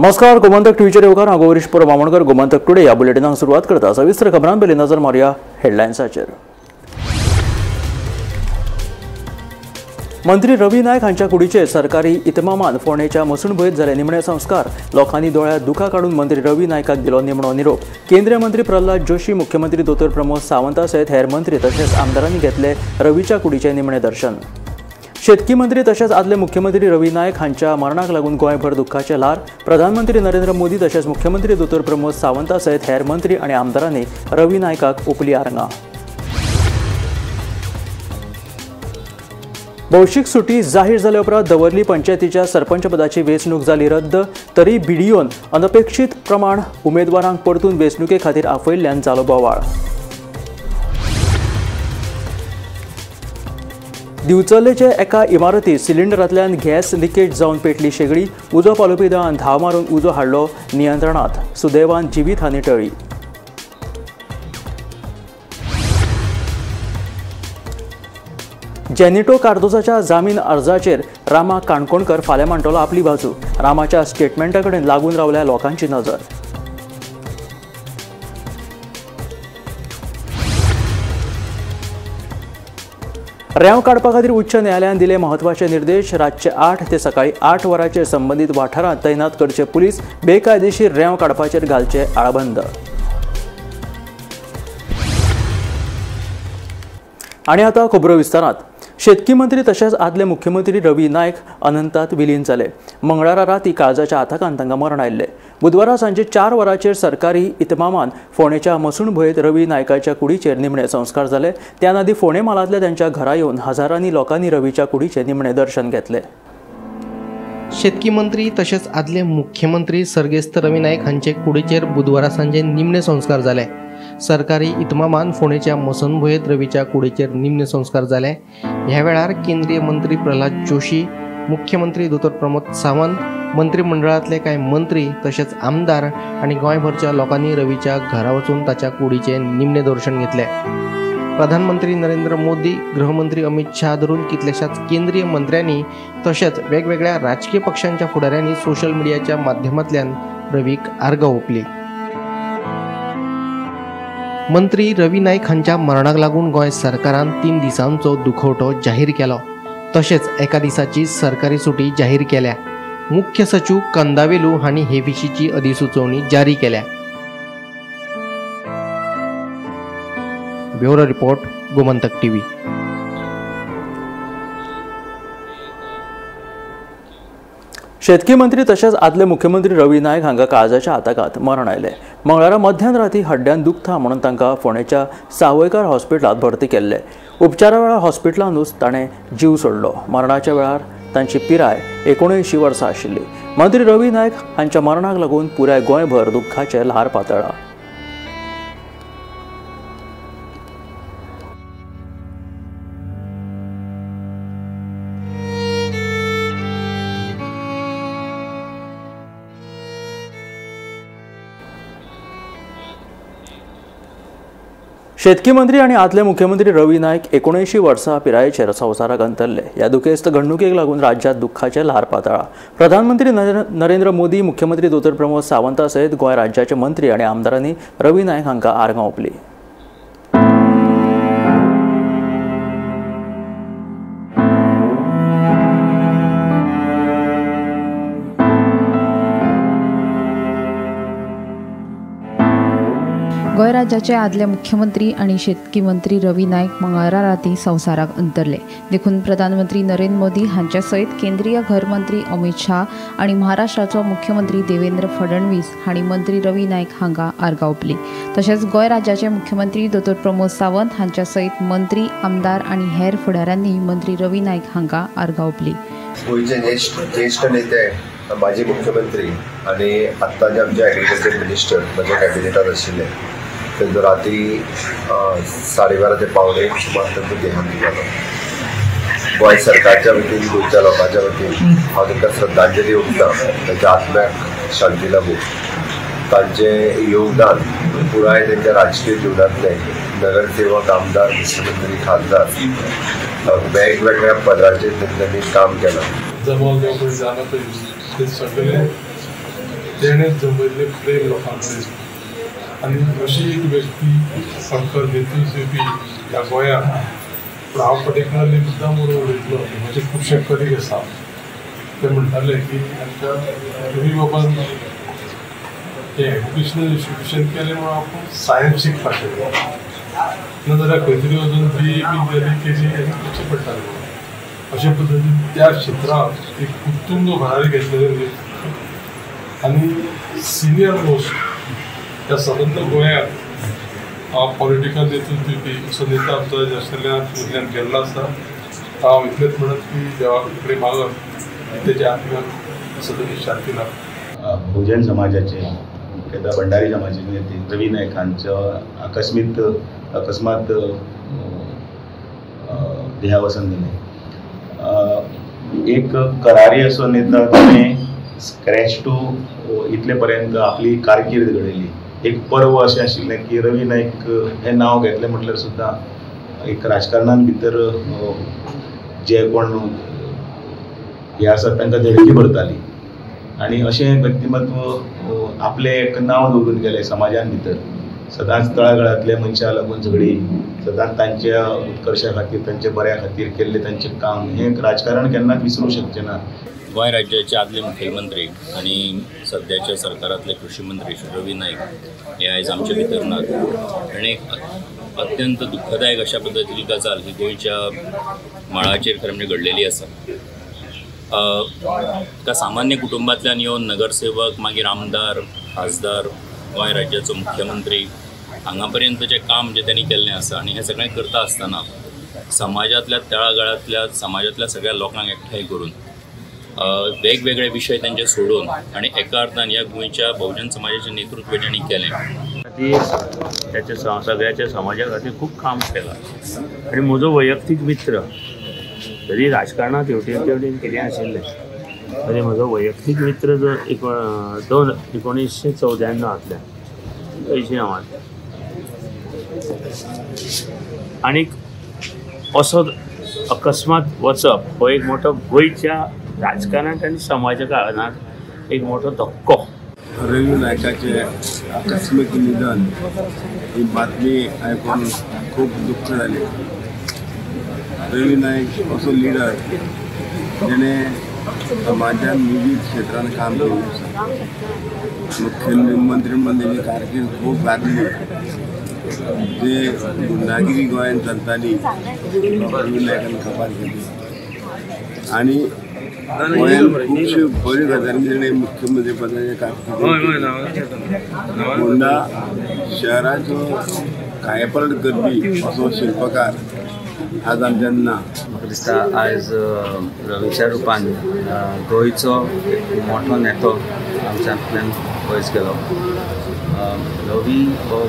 नमस्कार, गोमंतक टीव्हीचेर येवकार. हांव गौरीश परब आमोणकर. गोमंतक टुडे ह्या बुलेटिनाक सुरवात करता. सविस्तर खबरां पयलीं नजर मारुया हेडलायन्साचेर. मंत्री रवी नायक हांच्या कुडीचेर सरकारी इतमामान फोंडेच्या मसणभुंयेंत जाले निमणे संस्कार. लोकांनी दोळ्यांत दुकां काडून मंत्री रवी नायकाक दिलो निमणो निरोप. केंद्रीय मंत्री प्रल्हाद जोशी, मुख्यमंत्री दोतोर प्रमोद सावंता सयत हेर मंत्री तशेंच आमदारांनी घेतले रवीच्या कुडीचें निमणें दर्शन. शेतकी मंत्री तशेंच आदले मुख्यमंत्री रवी नायक हांच्या मरणाक लागून गोंयभर दुख्खाचें ल्हार. प्रधानमंत्री नरेंद्र मोदी तशेंच मुख्यमंत्री दोतोर प्रमोद सावंता सयत हेर मंत्री आनी आमदारांनी रवी नायकाक ओंपली आर्गां. भौशीक सुटी जाहीर जाल्या उपरांत दवर्ली पंचायतीच्या सरपंचपदाची वेंचणूक जाली रद्द. तरी बीडीओन अनपेक्षीत प्रमाण उमेदवारांक परतून वेंचणुके खातीर आपयिल्ल्यान जालो बोवाळ. दिवचलेचे एका इमारतीत सिलिंडरांतल्यान गॅस लिकेज जावन पेटली शेगडी. उजो पालोवपी दळान धांव मारून उजो हाडलो नियंत्रणांत. सुदैवान जिवीतहानी टळ्ळी. जेनिटो कार्दोजाच्या जामीन अर्जाचेर रामा काणकोणकर फाल्यां मांडटलो आपली बाजू. रामाच्या स्टेटमेंटा कडेन लागून रावल्या लोकांची नजर. रेंव काडपा खातीर उच्च न्यायालयान दिले म्हत्वाचे निर्देश. रातचे 8 ते सकाळी 8 वरांचेर संबंदीत वाठारांत तैनात करचे पुलीस. बेकायदेशीर रेंव काडपाचेर घालचे आळबंद. आनी आतां खबरो विस्तारांत. शेतकी मंत्री तशेंच आदले मुख्यमंत्री रवी नायक अनंतात विलीन जाले. मंगळारा राती काळजाच्या आताकान तांकां मरण आयिल्लें. बुधवारा सांजे 4 वरांचेर सरकारी इतमामान फोंडेच्या मसणभुंयेंत रवी नायकाच्या कुडीचेर निमणे संस्कार जाले. त्यान आदीं फोंडे म्हालांतल्या त्यांच्या घरा येवन हजारांनी लोकांनी रवीच्या कुडीचें निमणें दर्शन घेतलें. शेतकी मंत्री तशेंच आदले मुख्यमंत्री सर्गेस्त रवी नायक हांचे कुडीचेर बुधवारा सांजे निमणे संस्कार जाले. सरकारी इतमामान फोंडेच्या मसणभुंयेंत रवीच्या कुडीचेर निमणे संस्कार जाले. ह्या वेळार केंद्रीय मंत्री प्रल्हाद जोशी, मुख्यमंत्री दोतोर प्रमोद सावंत, मंत्रिमंडळांतले कांय मंत्री तशेंच आमदार आनी गोंयभरच्या लोकांनी रवीच्या घरा वचून ताच्या कुडीचें निमणें दर्शन घेतलें. प्रधानमंत्री नरेंद्र मोदी, गृहमंत्री अमित शाह धरून कितल्याशाच केंद्रीय मंत्र्यांनी तशेंच वेगवेगळ्या राजकीय पक्षांच्या फुडाऱ्यांनी सोशल मिडियाच्या माध्यमांतल्यान रवीक आर्गां ओंपली. मंत्री रवी नायक हांच्या मरणाक लागून गोंय सरकारान 3 दिसांचो दुखवटो जाहीर केलो. तशेंच एका दिसाची सरकारी सुटी जाहीर केल्या. मुख्य सचिव कंदावेलू हांणी हे विशींची अधिसुचोवणी जारी केल्या. Bureau report, Gomantak TV. शेतकी मंत्री तशेंच आदले मुख्यमंत्री रवी नायक हांकां काळजाच्या आताकात मरण आयलें. मंगळारा मध्यान राती हड्ड्यान दुखता म्हणून तांकां फोंडेच्या सावयकार हॉस्पिटलांत भरती केल्ले. उपचारा वेळार हॉस्पिटलांतूच ताणें जीव सोडलो. मरणाच्या वेळार तांची पिराय 79 वर्सां आशिल्ली. मंत्री रवी नायक हांच्या मरणाक लागून पुराय गोंयभर दुख्खाचें ल्हार पातळ्ळां. शेतकी मंत्री आनी आदले मुख्यमंत्री रवी नायक 79 वर्सां पिरायेचेर संवसाराक अंतरले. ह्या दुखेस्त घडणुकेक लागून राज्यांत दुख्खाचें ल्हार पातळ्ळां. प्रधानमंत्री नरेंद्र मोदी, मुख्यमंत्री दोतोर प्रमोद सावंता सयत गोंय राज्याचे मंत्री आनी आमदारांनी रवी नायक हांकां आर्गां ओंपली. गोंय राज्याचे आदले मुख्यमंत्री आनी शेतकी मंत्री रवी नायक मंगळारा राती संवसाराक अंतरले. देखून प्रधानमंत्री नरेंद्र मोदी हांच्या सयत केंद्रीय घरमंत्री अमित शाह आनी महाराष्ट्राचो मुख्यमंत्री देवेंद्र फडणवीस हांणी मंत्री रवी नायक हांकां आर्गां ओंपली. तशेंच गोंय राज्याचे मुख्यमंत्री दोतोर प्रमोद सावंत हांच्या सयत मंत्री, आमदार आनी हेर फुडाऱ्यांनी मंत्री रवी नायक हांकां आर्गां ओंपली. गोंयचे ज्येश्ठ नेते, माजी मुख्यमंत्री आनी आत्ताचे आमचे एग्रीकल्चर मिनिस्टर म्हज्या कॅबिनेटात आशिल्ले, तेंचो राती 12:30 ते 12:45 सुमार तेंचो देहांत जालो. गोंय सरकारच्या वतीन, गोंयच्या लोकांच्या वतीन हांव तांकां श्रद्धांजली ओंपता. तांच्या आत्म्याक शांती लाबूं. तांचें योगदान पुराय तेंच्या राजकीय जिवनांतलें नगरसेवक, आमदार, मुख्यमंत्री, खासदार, वेगवेगळ्या पदांचेर तेंच्यांनी काम केलां. जमाव जावं जाणा ते सगळे तेणें जमयल्लें प्रेम लोकां कडेन आनी अशी एक व्यक्ती फणकर नेतृत्व दिवपी ह्या गोंयांत. पूण हांव पर्टिक्युलरली मुद्दाम म्हणून उलयतलो की म्हजे खुबशे कलीग आसा ते म्हणटाले की आमच्या रवी बाबान हें एज्युकेशनल इन्स्टिट्यूशन केलें म्हणून आपूण सायन्स शिकपाक शकलो, नाजाल्यार खंय तरी वचून बी ए बी जाली केली आनी करचें पडटालें. अशे पद्दतीन त्या क्षेत्रांत एक उत्तुंग भरारी घेतलेलें आनी सिनियर मोस्ट त्या सबंद गोंयांत पॉलिटिकल नेतृत्व दिवपी असो नेता आमचो आशिल्ल्यान गेल्लो आसा. हांव इतलेंच म्हणत की देवा कडेन मागत तेच्या आत्म्याक सदांच शांती लाभ. बहुजन समाजाचे मुख्यतः भंडारी समाजाचे नेते रवी नायक हांचो अकस्मात देहावसन जालें. एक करारी असो नेता ताणें स्क्रॅच टू इतले पर्यंत आपली कारकीर्द घडयली. एक पर्व अशें आशिल्लें की रवी नायक हें नांव घेतलें म्हटल्यार सुद्दां एक राजकारणान भितर जे कोण हे आसात तांकां धडकी भरताली आनी अशें व्यक्तिमत्व आपलें एक नांव दवरून गेलें समाजान भितर. सदांच तळागाळांतल्या मनशां लागून झगडी, सदांच तांच्या उत्कर्शा खातीर तांच्या बऱ्या खातीर केल्लें तांचें काम हें राजकारण केन्नाच विसरूंक शकचें ना. गोंय राज्याचे आदले मुखेलमंत्री आनी सद्याच्या सरकारांतले कृशी मंत्री श्री रवी नायक हे आयज आमचे भितर नात. आनी अत्यंत दुःखदायक अशा पद्दतीची गजाल ही गोंयच्या मळाचेर खरें म्हणजे घडलेली आसा. एका सामान्य कुटुंबांतल्यान येवन नगरसेवक, मागीर आमदार, खासदार, गोंय राज्याचो मुख्यमंत्री हांगा पर्यंतचें काम जें त्यांनी केल्लें आसा आनी हें सगळें करता आसतना समाजांतल्या तळागाळांतल्या समाजांतल्या सगळ्या लोकांक एकठांय करून वेगवेगळे विशय तांचे सोडून आनी एका अर्थान ह्या गोंयच्या बहुजन समाजाचें नेतृत्व तांणी केलें. खातीर त्याच्या सगळ्याच्या समाजा खातीर खूब काम केलां आनी म्हजो वैयक्तीक मित्र तरी राजकारणांत हेवटेन तेवटेन कितें आशिल्लें तरी म्हजो वैयक्तीक मित्र जो 1994 अंयशीं णवांतल्यान आनीक असो अकस्मात वचप हो एक मोठो गोंयच्या राजकारणांत आनी समाजा कारणांत एक मोठो धक्को. रवी नायकाचे आकस्मीक निधन ही बातमी आयकून खूब दुःख जालें. रवी नायक असो लिडर जेणे समाजान विविध क्षेत्रान काम केल्लें आसा. मुख्यमंत्री म्हणून तेजी कारकीर्द खूब गाजली. जे गुंडागिरी गोंयांत चलताली रवी नायकान खबर केली आनी गोंयांत खुबश्यो बऱ्यो गजाली तेणें मुख्यमंत्री पदाचेर कारकीर्द. होंडा शहराचो कायापलट करपी असो शिल्पकार आज आमच्यान ना. म्हाका दिसता आयज रवीच्या रुपान गोंयचो एक मोठो नेतो आमच्यांतल्यान पयस गेलो. रवी हो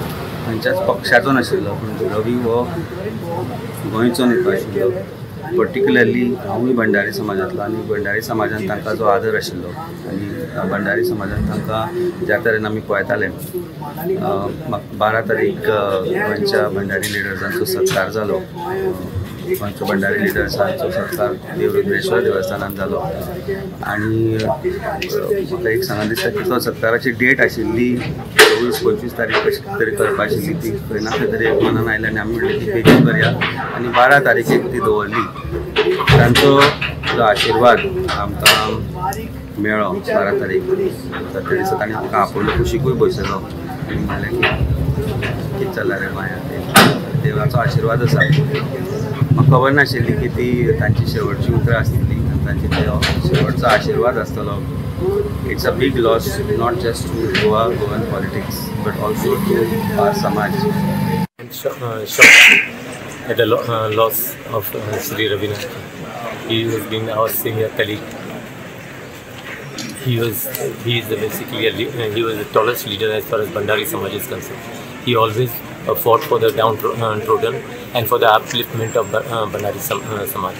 खंयच्याच पक्षाचो नाशिल्लो, पूण रवी हो गोंयचो नेतो आशिल्लो. पर्टिक्युलरली हांवूय भंडारी समाजांतलो आनी भंडारी समाजान तांकां जो आदर आशिल्लो आनी भंडारी समाजान तांकां ज्या तरेन आमी पळयताले, 12 तारीख गोंयच्या भंडारी लिडर्सांचो सत्कार जालो. गोंयच्या भंडारी लिडर्सांचो सत्कार देवरुद्रेश्वर देवस्थानान जालो आनी म्हाका एक सांगा दिसता की तो सत्काराची डेट आशिल्ली 24-25 तारीख कशी तरी करपा आशिल्ली, ती खंय ना खंय तरी एक मनान आयली आनी आमी म्हणलें की बेगीन करया आनी 12 तारखेक ती दवरली. तांचो जो आशिर्वाद आमकां मेळ्ळो 12 तारीख, त्या दिसा तांणी आमकां आपोवलो, कुशीकूय बसयलो आनी म्हणलें की कितें चल्लां रे गोंयांत, देवाचो आशिर्वाद आसा. म्हाका खबर नाशिल्ली की ती तांची शेवटची उतरां आसतली आनी तांची तो शेवटचो आशिर्वाद आसतलो. It's a big loss not just to Goa, Goan politics, but also to our samaj. I'm shocked at the loss of Shri Ravi Naik. He has been our senior colleague. He was the tallest leader as far as Bhandari Samaj is concerned. He always fought for the downtrodden and for the upliftment of Bhandari Samaj.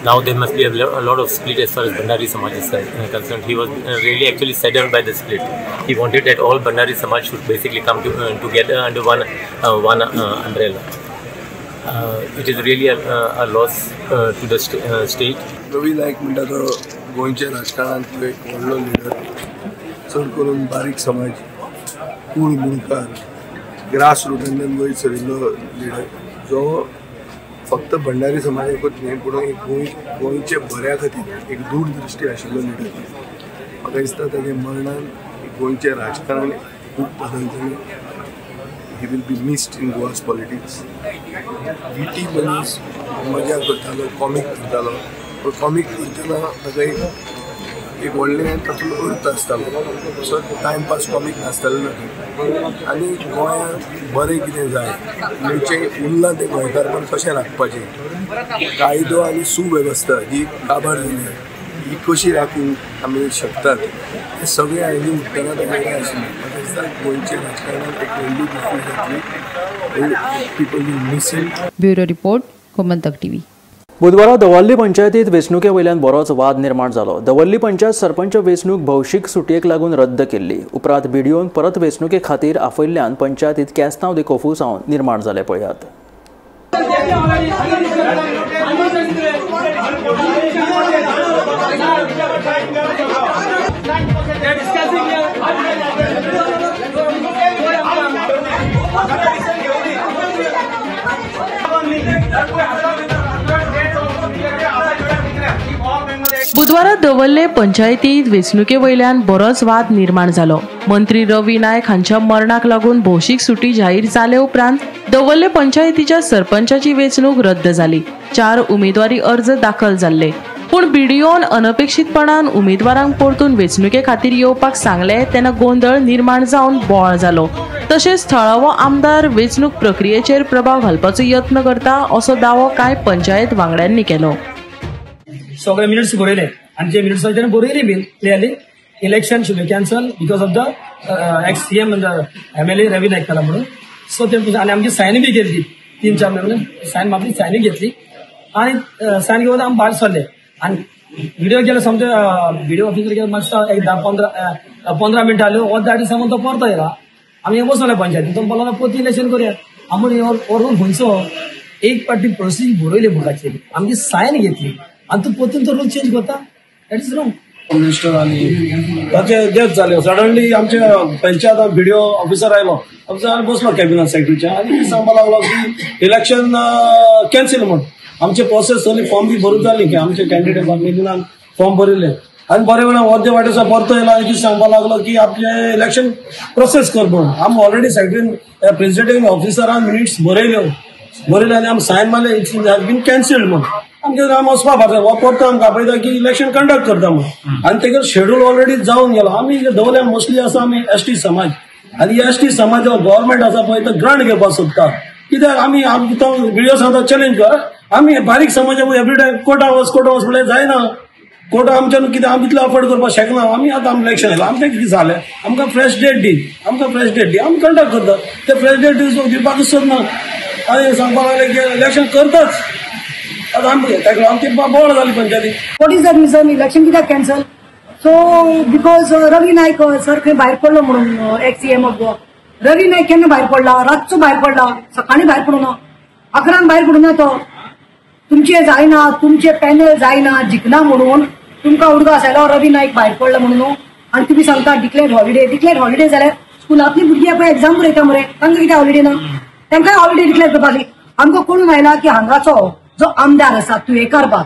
Now there must be a lot of split as far as Bhandari Samaj is concerned. He was really actually saddened by the split. He wanted that all Bhandari Samaj should basically come together under one umbrella. It is really a loss to the state. Ravi Naik म्हणटा तो गोंयच्या राजकारणांतलो एक व्हडलो leader. चड करून बारीक समाज, कूळ मुणकार, ग्रास रुटांतल्यान वयर सरिल्लो लिडर जो फक्त भंडारी समाजाकूच न्हय पूण एक गोंयचे बऱ्या खातीर एक दूरदृश्टी आशिल्लो लिडर. म्हाका दिसता ताच्या मरणान गोंयचें राजकारण खूब बदलतलें. He will be missed in Goa's politics. VT मनीस मजा करतालो, कॉमीक करतालो, पूण कॉमीक करतना ताका एक व्हडलें तातूंत अर्थ आसतालो. सो टायमपास कॉमीक नासतालो तातूंत. आनी गोंयांत बरें कितें जाय, गोंयचें उरलां तें गोंयकारपण कशें राखपाचें, कायदो आनी सुवेवस्था ही काबार जाली ही कशी राखूंक आमी शकतात, हें सगळें हांणी उठ्ठना ताका आशिल्लें. म्हाका दिसता गोंयचें राजकारणांत एक व्हडली दुखी जातली. People will miss him. Bureau report, Gomantak TV. बुधवारा दवर्ली पंचायतीत वेंचणुके वयल्यान बरोच वाद निर्माण जालो. दवर्ली पंचायत सरपंच वेंचणूक भौशीक सुटयेक लागून रद्द केल्ली. उपरांत बीडीओन परत वेंचणुके खातीर आपयल्ल्यान पंचायतीत केस्तांव दे कोफुसांव निर्माण जालें. पळयात. बुधवारा दवर्ले पंचायतीत वेंचणुके वयल्यान बरोच वाद निर्माण जालो. मंत्री रवी नायक हांच्या मरणाक लागून भौशीक सुटी जाहीर जाले उपरांत दवर्ले पंचायतीच्या सरपंचाची वेंचणूक रद्द जाली. 4 उमेदवारी अर्ज दाखल जाल्ले, पूण बीडीओन अनपेक्षीतपणान उमेदवारांक परतून वेंचणुके खातीर येवपाक सांगले तेन्ना गोंदळ निर्माण जावन बोवाळ जालो. तशेंच थळावो आमदार वेंचणूक प्रक्रियेचेर प्रभाव घालपाचो यत्न करता असो दावो कांय पंचायत वांगड्यांनी केलो. सगळे मिनिट्स बरयले आनी जे मिनिट्स आसा बरयले बीन clearly election should be cancel because of the ex CM MLA Ravi Naik जाला म्हणून. सो ते आनी आमची सायन बी केली, 3-4 मेंबरांनी सायन मारली, सायनूय घेतली आनी सायन घेवन आमी भायर सरले. आनी व्हिडिओ गेलो समज व्हिडिओ ऑफिसर गेलो मातसो एक 10-15 मिनटां आल्यो, अर्द आटी सांगून तो परतो येयला. आमी बसले पंचायतीन, तो म्हणपाक लागलो परती इलेक्शन करुया. आमी हो रूल खंयचो, एक पाटी प्रोसिजर बरयली बुकाचेर, आमची सायन घेतली आनी तूं परतून तो रूल चेंज करता, that is wrong. Minister आनी ताचे डेथ जाले. सडनली आमच्या पंचायत बीडीओ ऑफिसर आयलो, ऑफिसर बसलो कॅबिनेट सेक्रेटरीच्या आनी सांगपाक लागलो की इलेक्शन कॅन्सील म्हूण. आमचे प्रोसेस सगळी फॉर्म बी भरून जाली की आमचे कॅन्डिडेट नितीनान फॉर्म भरिल्ले आनी बरे वेळान अर्दे वाटेचो परतो येयलो आनी कितें सांगपाक लागलो की आपले इलेक्शन प्रोसेस कर म्हूण. आमी ऑलरेडी सेक्रेटरीन प्रेसिडेंट ऑफिसरान मिनिट्स बरयल्यो, बरयले आनी आमी सायन मारले it's has been cancelled म्हूण. आमचे आमी वचपा फाटल्यान हो परतो आमकां आपयता की इलेक्शन कंडक्ट करता म्हूण आनी तेगेलो शेड्यूल ऑलरेडी जावन गेलो. आमी दवरल्या मोस्टली आसा आमी एस टी समाज आनी एस टी समाज गव्हर्मेंट आसा पळय तो ग्रांट घेवपाक सोदता. कित्याक आमी तो विडिओ सांगता चॅलेंज कर, आमी बारीक समाजा एवरी टायम कोर्टा वच कोर्टा वच म्हणल्यार जायना. कोर्टा आमच्यान कितें आमी तितलें अफोर्ड करपाक शकना. आमी आतां आमी इलेक्शन आयलां, आमचें कितें जालें, आमकां फ्रेश डेट दी, आमकां फ्रेश डेट दी, आमी कंडक्ट करता. ते फ्रेश डेट दिवपाकूच सोदना आनी सांगपाक लागले की इलेक्शन करताच. आतां आमकां ताका आमची बोळ जाली पंचायती. What is the reason election कित्याक cancel? So because Ravi Naik sir खंय भायर पडलो म्हणून, ex CM of Goa Ravi Naik केन्ना भायर पडला? रातचो भायर पडला, सकाळीं भायर पडूना, 11 भायर पडूना. तो तुमचे जायना, तुमचे पॅनल जायना, जिखना म्हणून तुमकां उडगास आयलो रवी नायक भायर पडला म्हणून. आनी तुमी सांगता डिक्लेअर हॉलिडे. डिक्लेअर हॉलिडे जाल्यार स्कुलांतली भुरगीं पळय एग्जाम बरयता मरे, तांकां कितें हॉलिडे ना? तांकांय हॉलिडे डिक्लेअर करपाक जाय. आमकां कळून आयला की हांगाचो जो आमदार आसा तुयेकार बाब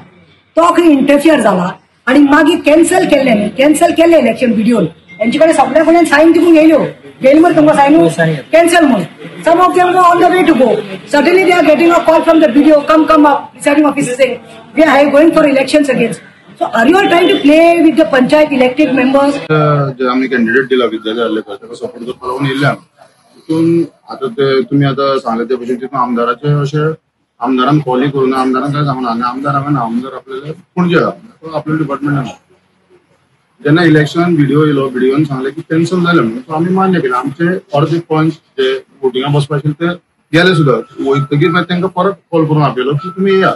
तो खंय इंटरफियर जाला आनी मागीर कॅन्सल केल्लें न्ही, कॅन्सल केल्लें इलेक्शन बीडीओन. हेंचे कडेन सगळ्या कडल्यान सायन तिकून घेयल्यो, घेयली मरे तुमकां सायन कॅन्सल म्हणून. Some of them on the way to go. Suddenly they are getting a call from the BDO, come come up, presiding officer saying we are going for elections against. So are you all trying to play with the panchayat elected members? जे आमी candidate दिला विद्यालय आर्लेकर ताका support करपाक लागून येयल्ले आमी. तितून आतां ते तुमी आतां सांगले ते भशेन तितून आमदाराचे अशें आमदारान कॉलय करूं ना, आमदारान कांय सांगूना आनी आमदार हांगा ना, आमदार आपल्याले पणजे आहा, आपल्या डिपार्टमेंटान. जेन्ना इलेक्शनान व्हिडिओ येयलो, व्हिडिओन सांगलें की कॅन्सल जालें म्हणून, सो आमी मान्य केलें. आमचे अर्दे पॉयंट्स जे वोटिंगा बसपा आशिल्ले ते गेले सुद्दां. वयतकीर मागीर तांकां परत कॉल करून आपयलो की तुमी येया,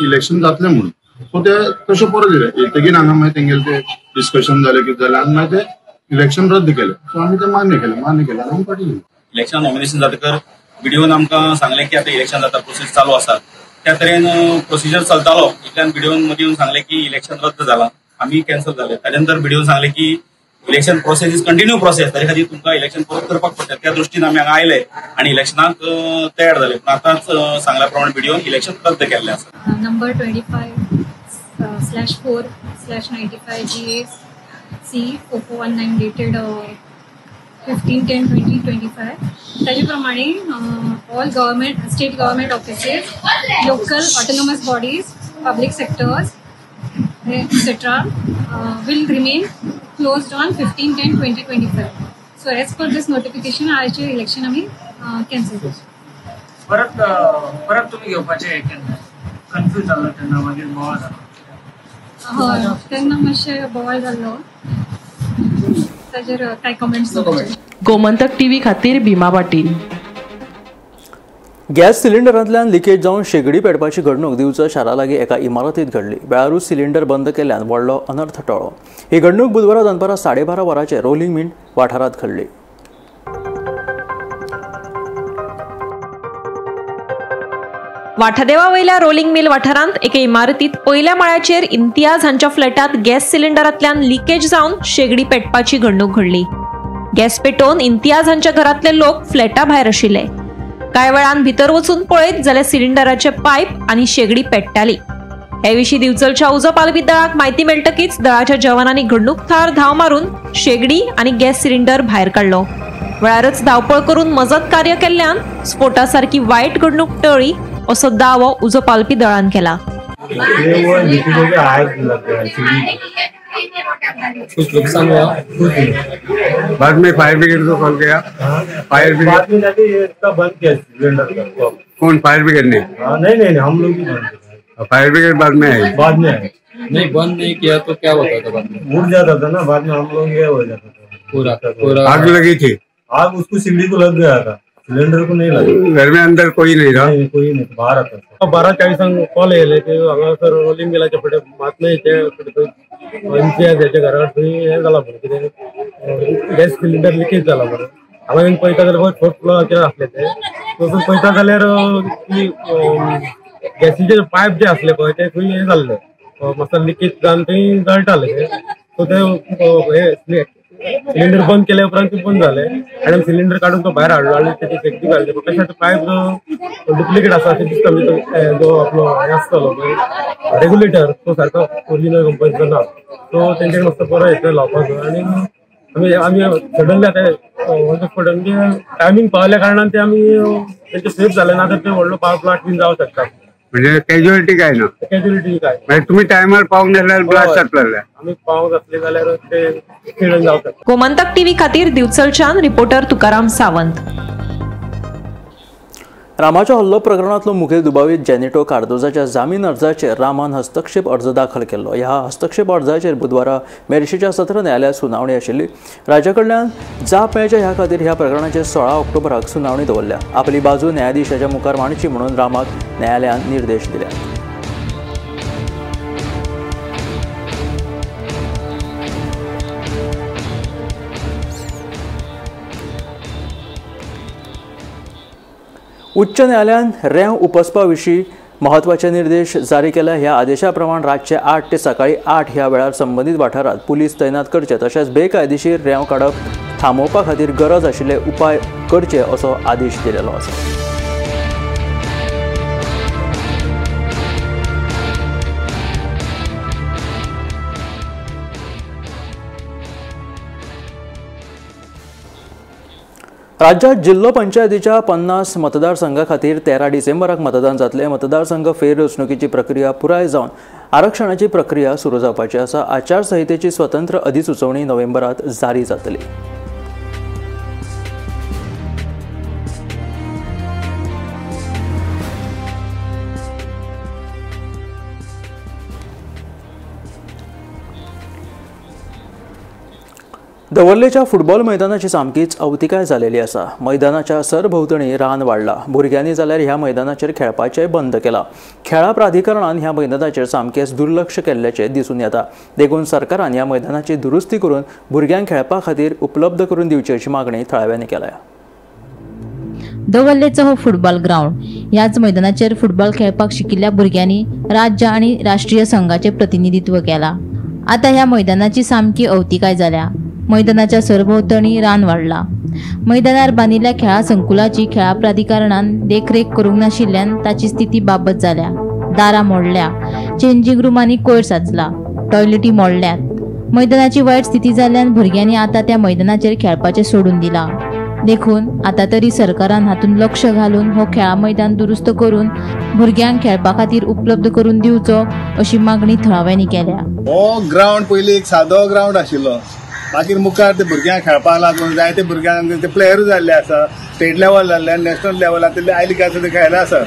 इलेक्शन जातलें म्हणून. सो ते तशें परत येयले. येतकीर हांगा मागीर तेंगेलें ते डिस्कशन जालें कितें जालें आनी मागीर ते इलेक्शन रद्द केलें. सो आमी तें मान्य केलें, मान्य केलें आनी आमी फाटीं गेले. इलेक्शन नॉमिनेशन जातकर बीडीओन आमकां सांगलें की आतां इलेक्शन जाता, प्रोसेस चालू आसा. त्या तरेन प्रोसिजर चलतालो. इतल्यान बीडीओन मदीं येवन सांगलें की इलेक्शन रद्द जालां, आमी कॅन्सल जाले. ताच्या नंतर बीडीओन सांगलें की Election process is continue process, ताजे खातीर तुमकां इलेक्शन परत करपाक पडटा. त्या दृश्टीन आमी हांगा आयले आनी इलेक्शनाक तयार जाले, पूण आतांच सांगल्या प्रमाणे बीडीओन इलेक्शन रद्द केल्लें आसा. Number 25/4/95 GAC 4419 dated 15/10/2025. ताजे प्रमाणे all government, state government offices, local autonomous bodies, public sectors etcetera will remain closed on 15/10/2025. So as per this notification आयचे इलेक्शन आमी कॅन्सल करचे. परत परत तुमी घेवपाचें हें केन्ना कन्फ्यूज जाल्लो तेन्ना, मागीर बोवाळ जालो? हय, तेन्ना मातशें बोवाळ जाल्लो, ताजेर कांय कमेंट्स. गोमंतक टीव्ही खातीर भीमा पाटील. गॅस सिलिंडरांतल्यान लिकेज जावन शेगडी पेटपाची घडणूक दिवचल शारा लागीं एका इमारतींत घडली. वेळारूच सिलिंडर बंद केल्ल्यान व्हडलो अनर्थ टळ्ळो. ही घडणूक बुधवारा दनपारां 12:30 वरांचेर रोलिंग मिल वाठारांत घडली. वाठादेवा वयल्या रोलिंग मिल वाठारांत एके इमारतीत पयल्या माळ्याचेर इम्तियाज हांच्या फ्लॅटात गॅस सिलिंडरांतल्यान लिकेज जावन शेगडी पेटपाची घडणूक घडली. गॅस पेटोवन इम्तियाज हांच्या घरांतले लोक फ्लॅटा भायर आशिल्ले. कांय वेळान भितर वचून पळयत जाल्यार सिलिंडराचे पायप आनी शेगडी पेट्टाली. हे विशीं दिवचलच्या उजो पालवी दळाक म्हायती मेळटकीच दळाच्या जवानांनी घडणूक थळार धांव मारून शेगडी आनी गॅस सिलिंडर भायर काडलो. वेळारच धांवपळ करून मजत कार्य केल्ल्यान स्फोटा सारकी वायट घडणूक टळ्ळी असो दावो उजो पालपी दळान केला. कुछ नुकसान हुआ? बाद में फायर ब्रिगेड को कॉल किया. फायर ब्रिगेड बाद में जाके ये इसका बंद किया सिलेंडर का. कौन, फायर ब्रिगेड ने? नहीं नहीं, हम लोग ही बंद किया. फायर ब्रिगेड बाद में आई? बाद में आई. नहीं, बंद नहीं किया तो क्या होता था बाद में? उड़ जाता था ना बाद में, हम लोग ये हो जाता था पूरा पूरा. आग लगी थी? आग उसको सीढ़ी को लग गया था, सिलेंडर को नहीं लगा. घर में अंदर कोई नहीं था? कोई नहीं, बाहर आता था. 12:40 कॉल येयले की हांगासर रोलिंग मिलाच्या फुडें मातयेचे फुडें इम्तियाज हेच्या घरा थंय हें जाला म्हणून कितें गॅस सिलिंडर लिकेज जाला म्हणून. हांगा येवन पळयता जाल्यार फोर्थ फ्लोराचेर आसले ते, तसो पळयता जाल्यार ती गॅसीचे पायप जे आसले पळय ते थंय हें जाल्ले, मातसो लिकेज जावन थंय जळटाले ते. सो ते हे सिलिंडर बंद केल्या उपरांत ते बंद जाले आनी सिलिंडर काडून तो भायर हाडलो आनी तेची सेफ्टी घातली. पूण तशें पायप जो डुप्लिकेट आसा अशें दिसता. म्हणजे जो आपलो हें आसतलो पळय रेग्युलेटर तो सारको ओरिजिनल कंपनीचो ना, सो तेंच्यानी मातसो बरो हेचो लावपाचो. आनी आमी आमी सडनली आतां ऑन the spot म्हणजे टायमींग पावल्या कारणान ते आमी तेंचे सेफ जाले ना तर ते व्हडलो पावर प्लांट बीन जावंक शकता. म्हणजे कॅज्युअलिटी काय ना? कॅज्युअलिटी काय म्हणजे तुम्ही टायमार पावंक नासल्यार ब्लास्ट जातले. आमी पावंक आसले जाल्यार ते एक्सिडंट जावंक शकता. गोमंतक टीव्ही खातीर दिवचलच्यान रिपोर्टर तुकाराम सावंत. रामाच्या हल्लो प्रकरणांतलो मुखेल दुबावीत जेनिटो कार्दोजाच्या जामीन अर्जाचेर रामान हस्तक्षेप अर्ज दाखल केल्लो. ह्या हस्तक्षेप अर्जाचेर बुधवारा मेरशेच्या सत्र न्यायालयांत सुनावणी आशिल्ली. राज्या कडल्यान जाप मेळच्या ह्या खातीर ह्या प्रकरणाचेर 16 ऑक्टोबराक सुनावणी दवरल्या. आपली बाजू न्यायाधीशाच्या मुखार मांडची म्हणून रामाक न्यायालयान निर्देश दिले. उच्च न्यायालयान रेंव उपसपा विशीं महत्वाचे निर्देश जारी केले. ह्या आदेशा प्रमाण रातचे 8 ते सकाळी 8 ह्या वेळार संबंदीत वाठारांत पुलीस तैनात करचे, तशेंच बेकायदेशीर रेंव काडप थांबोवपा खातीर गरज आशिल्ले उपाय करचे असो आदेश दिलेलो आसा. राज्यात जिल्लो पंचायतीच्या 50 मतदारसंघा खातीर 13 डिसेंबराक मतदान जातलें. मतदारसंघ फेररचणुकीची प्रक्रिया पुराय जावन आरक्षणाची प्रक्रिया सुरू जावपाची आसा. आचारसंहितेची स्वतंत्र अधिसुचोवणी नोव्हेंबरात जारी जातली. दवर्लेच्या फुटबॉल मैदानाची सामकीच अवतिकाय जालेली आसा. मैदानाच्या सरभोंवतणी रान वाडला. भुरग्यांनी जाल्यार ह्या मैदानाचेर खेळपाचें बंद केलां. खेळां प्राधिकरणान ह्या मैदानाचेर सामकेंच दुर्लक्ष केल्ल्याचें दिसून येता. देखून सरकारान ह्या मैदानाची दुरुस्ती करून भुरग्यांक खेळपा खातीर उपलब्ध करून दिवची अशी मागणी थळाव्यांनी केल्या. दवर्लेचो हो फुटबॉल ग्रावंड. ह्याच मैदानाचेर फुटबॉल खेळपाक शिकिल्ल्या भुरग्यांनी राज्य आनी राष्ट्रीय संघाचें प्रतिनिधित्व केलां. आतां ह्या मैदानाची सामकी अवतिकाय जाल्या. मैदानाच्या सरभोंवतणी रान वाडला. मैदानार बांदिल्ल्या खेळां संकुलाची खेळां प्राधिकरणान देखरेख करूंक नाशिल्ल्यान ताची स्थिती बाबत जाल्या. दारां मोडल्या, चेंजींग रुमांनी कोयर साचला, टॉयलेटी मोडल्यात. मैदानाची वायट स्थिती जाल्ल्यान भुरग्यांनी आतां त्या मैदानाचेर खेळपाचें सोडून दिलां. देखून आतां तरी सरकारान हातूंत लक्ष घालून हो खेळां मैदान दुरुस्त करून भुरग्यांक खेळपा खातीर उपलब्ध करून दिवचो अशी मागणी थळाव्यांनी केल्या. हो ग्रावंड पयलीं एक सादो ग्रावंड आशिल्लो, मागीर मुखार ते भुरग्यांक खेळपाक लागून जायते भुरग्यांक ते प्लेयरूय जाल्ले आसा, स्टेट लेवल जाल्ले, नॅशनल लेवलार ते आयली आसा ते खेळले आसा.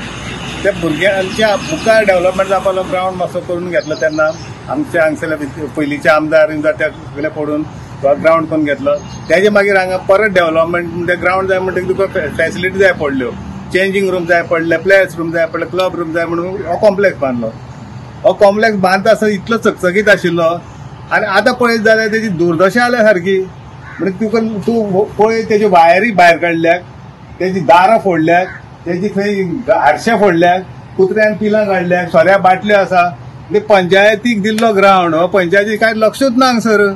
त्या भुरग्यांच्या मुखार डेव्हलपमेंट जावपाक ग्रावंड मातसो करून घेतलो तेन्ना आमचे हांगसरले पयलींचे आमदार त्या सगळे पडून ग्रावंड करून घेतलो. तेजे मागीर हांगा परत डेव्हलपमेंट म्हणजे ग्रावंड जाय म्हणटकीर तुका फॅसिलिटी जाय पडल्यो, चेंजींग रूम जाय पडले, प्लेयर्स रूम जाय पडले, क्लब रूम जाय म्हणून हो कॉम्प्लेक्स बांदलो. हो कॉम्प्लेक्स बांदता आसतना इतलो चकचकीत आशिल्लो आनी आतां पळयत जाल्यार तेजी दुर्दशा जाल्या सारकी. म्हणजे तुका तूं पळय तेज्यो वायरी भायर काडल्यात, तेजी दारां फोडल्यात, तेजी खंय आरशे फोडल्यात, कुत्र्यान पिलां काडल्यात, सोऱ्या बाटल्यो आसा. म्हणजे पंचायतीक दिल्लो ग्रावंड हो पंचायती कांय लक्षूच ना हांगसर.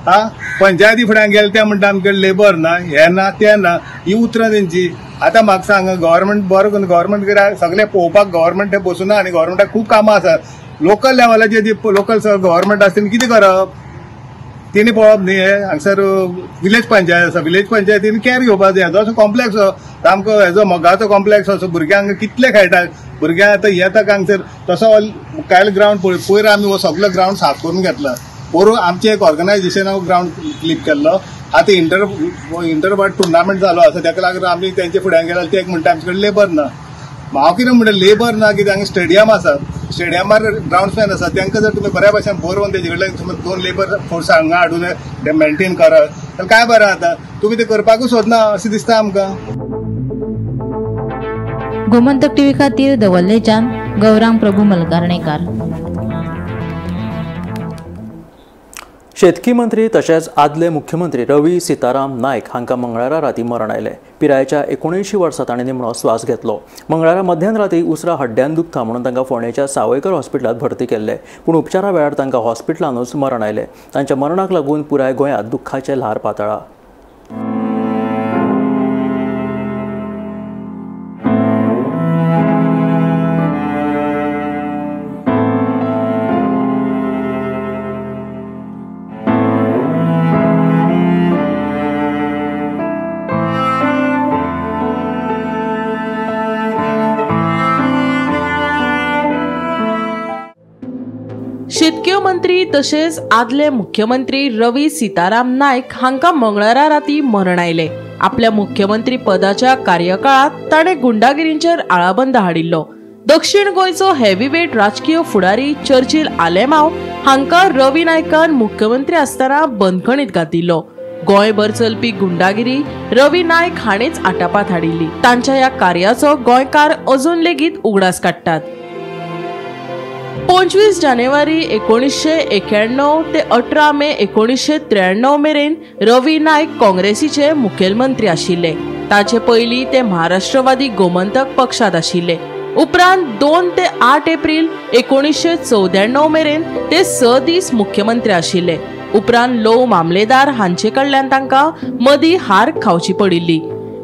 हा, पंचायती फुड्यान गेले ते म्हणटा आमचे लेबर ना, हें ना, तें ना, ही उतरां तेंची. आतां म्हाका सांग, गव्हर्मेंट बरो करून गव्हर्मेंट कित्याक सगळें पळोवपाक गव्हर्मेंट बसूना आनी गव्हर्मेंटाक खूब कामां आसात. लोकल लेवलाचेर जी लोकल गव्हर्मेंट आसा तेणी कितें करप, तेणी पळोवप न्ही. हें हांगसर विलेज पंचायत आसा, विलेज पंचायतीन कॅर घेवपाक जाय. जो कॉम्प्लेक्स सामको हेजो मोगाचो कॉम्प्लेक्स असो भुरग्यांक कितले खेळटात भुरग्यांक आतां येता हांगसर तसो मुखायल ग्रावंड पळय. पयर आमी हो सगलो ग्रावंड साफ करून घेतला. पोरूं आमचें एक ऑर्गनायजेशनान ग्रावंड क्लिप केल्लो. आतां इंटरवार्ड टुर्नामेंट जालो आसा, ताका लागून आमी तेंचे फुड्यान गेले ते एक म्हणटा आमचे कडेन लेबर ना. हांव कितें म्हणटा, लेबर ना कित्याक हांगा स्टेडियम आसा, स्टेडियमार ग्रावंड्समॅन आसा, तांकां जर तुमी बऱ्या भशेन बरोवन तेजे कडल्यान समज 2 लेबर फोर्स हांगा हाडून ते मेंटेन करत जाल्यार काय बरें जाता. तुमी तें करपाकूच सोदना अशें दिसता आमकां. गोमंतक टीव्ही खातीर दवल्लेच्यान गौरांग प्रभू मलकारणेकार. शेतकी मंत्री तशेंच आदले मुख्यमंत्री रवी सीताराम नायक हांकां मंगळारा राती मरण आयलें. पिरायेच्या 79 वर्सां ताणें निमणो स्वास घेतलो. मंगळारा मध्यान राती उसरां हड्ड्यान दुखता म्हणून तांकां फोंडेच्या सावयकर हॉस्पिटलांत भरती केल्ले, पूण उपचारा वेळार तांकां हॉस्पिटलानूच मरण आयलें. तांच्या मरणाक लागून पुराय गोंयांत दुख्खाचें ल्हार पातळ्ळां. शेतकी मंत्री तशेंच आदले मुख्यमंत्री रवी सीताराम नायक हांकां मंगळारा राती मरण आयलें. आपल्या मुख्यमंत्री पदाच्या कार्यकाळांत ताणें गुंडागिरींचेर आळाबंद हाडिल्लो. दक्षिण गोंयचो हेवीवेट राजकीय फुडारी चर्चिल आलेमाव हांकां रवी नायकान मुख्यमंत्री आसतना बंदखणीत घातिल्लो. गोंयभर चलपी गुंडागिरी रवी नायक हाणेच आटापात हाडिल्ली. तांच्या ह्या कार्याचो गोंयकार अजून लेगीत उगडास काडटात. 25 जानेवारी 1991 ते 18 मे 1993 मेरेन रवी नायक काँग्रेसीचे मुखेलमंत्री आशिल्ले. ताचे पयलीं ते महाराष्ट्रवादी गोमंतक पक्षांत आशिल्ले. उपरांत 2 ते 8 एप्रिल 1994 मेरेन ते 6 दीस मुख्यमंत्री आशिल्ले. उपरांत लोव मामलेदार हांचे कडल्यान तांकां मदीं हार खावची पडिल्ली.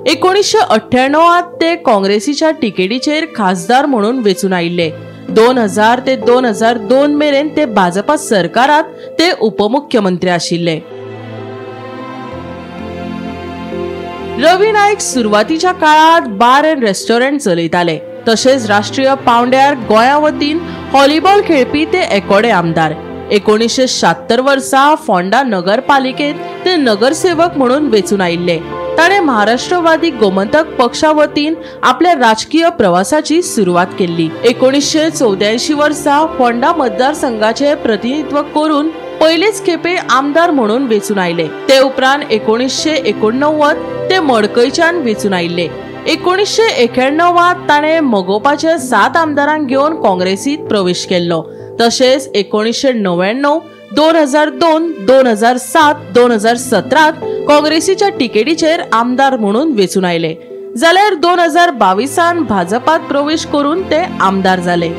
1998 ते काँग्रेसीच्या तिकेटीचेर खासदार म्हणून वेंचून आयिल्ले. 2000 ते 2002 मेरेन ते भाजपा सरकारात ते उपमुख्यमंत्री आशिल्ले. रवी नायक सुरवातीच्या काळात बार अँड रेस्टॉरंट चलयताले. तशेंच राष्ट्रीय पावंड्यार गोंया वतीन व्हॉलीबॉल खेळपी ते एकोडे आमदार. 1976 वर्सा फोंडा नगरपालिकेत ते नगरसेवक म्हणून वेंचून आयिल्ले. ताणें महाराष्ट्रवादी गोमंतक पक्षा वतीन आपल्या राजकीय प्रवासाची सुरवात केल्ली. 1984 वर्सा फोंडा मतदारसंघाचे प्रतिनिधित्व करून पयलेच खेपे आमदार म्हणून वेंचून आयले. ते उपरांत 1989 ते मडकयच्यान वेंचून आयिल्ले. 1991 ताणें मगोपाचे 7 आमदारांक घेवन काँग्रेसीत प्रवेश केल्लो. तशेंच 1999, 2002, 2007, 2017 काँग्रेसीच्या तिकेटीचेर आमदार म्हणून वेंचून आयले. जाल्यार 2022 भाजपात प्रवेश करून ते आमदार जाले.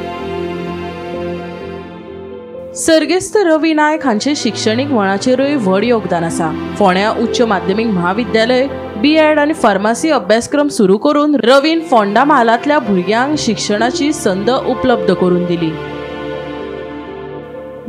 सर्गेस्त रवी नायक हांचे शिक्षणीक मळाचेरूय व्हड योगदान आसा. फोंड्या उच्च माध्यमीक म्हाविद्यालय बी.एड आनी फार्मासी अभ्यासक्रम सुरू करून रवीन फोंडा म्हालांतल्या भुरग्यांक शिक्षणाची संद उपलब्ध करून दिली.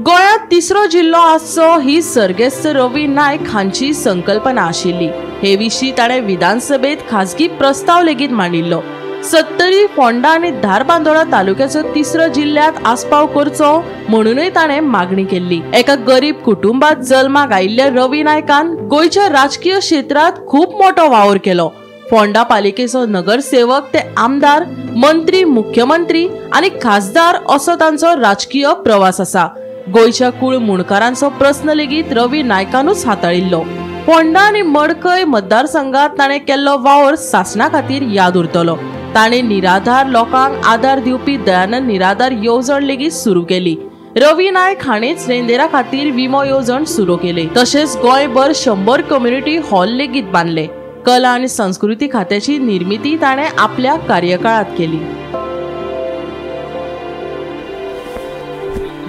गोंयांत तिसरो जिल्लो आसचो ही सर्गेस्त रवी नायक हांची संकल्पना आशिल्ली. हे विशीं ताणें विधानसभेत खासगी प्रस्ताव लेगीत मांडिल्लो. सत्तरी, फोंडा आनी धारबांदोडा तालुक्याचो तिसरो जिल्ल्यांत आस्पाव करचो म्हणूनय ताणें मागणी केल्ली. एका गरीब कुटुंबात जल्माक आयिल्ल्या रवी नायकान गोंयच्या राजकीय क्षेत्रांत खूब मोटो वावर केलो. फोंडा पालिकेचो नगरसेवक ते आमदार, मंत्री, मुख्यमंत्री आनी खासदार असो तांचो राजकीय प्रवास आसा. गोंयच्या कुळ मुणकारांचो प्रस्न लेगीत रवी नायकानूच हाताळिल्लो. फोंडा आनी मडकय मतदारसंघात ताणें केल्लो वावर सासणा खातीर याद उरतलो. ताणें निराधार लोकांक आदार दिवपी दयानंद निराधार येवजण लेगीत सुरू केली. रवी नायक हाणेच रेंदेरा खातीर विमो येवजण सुरू केली. तशेंच गोंयभर 100 कम्युनिटी हॉल लेगीत बांदले. कला आनी संस्कृती खात्याची निर्मिती ताणें आपल्या कार्यकाळात केली.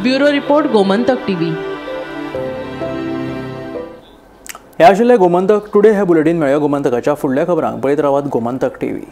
Bureau report, Gomantak TV. हे आशिल्ले गोमंतक टुडे हे बुलेटीन. मेळया गोमंतकाच्या फुडल्या खबरांक. पळयत रावात गोमंतक टीव्ही.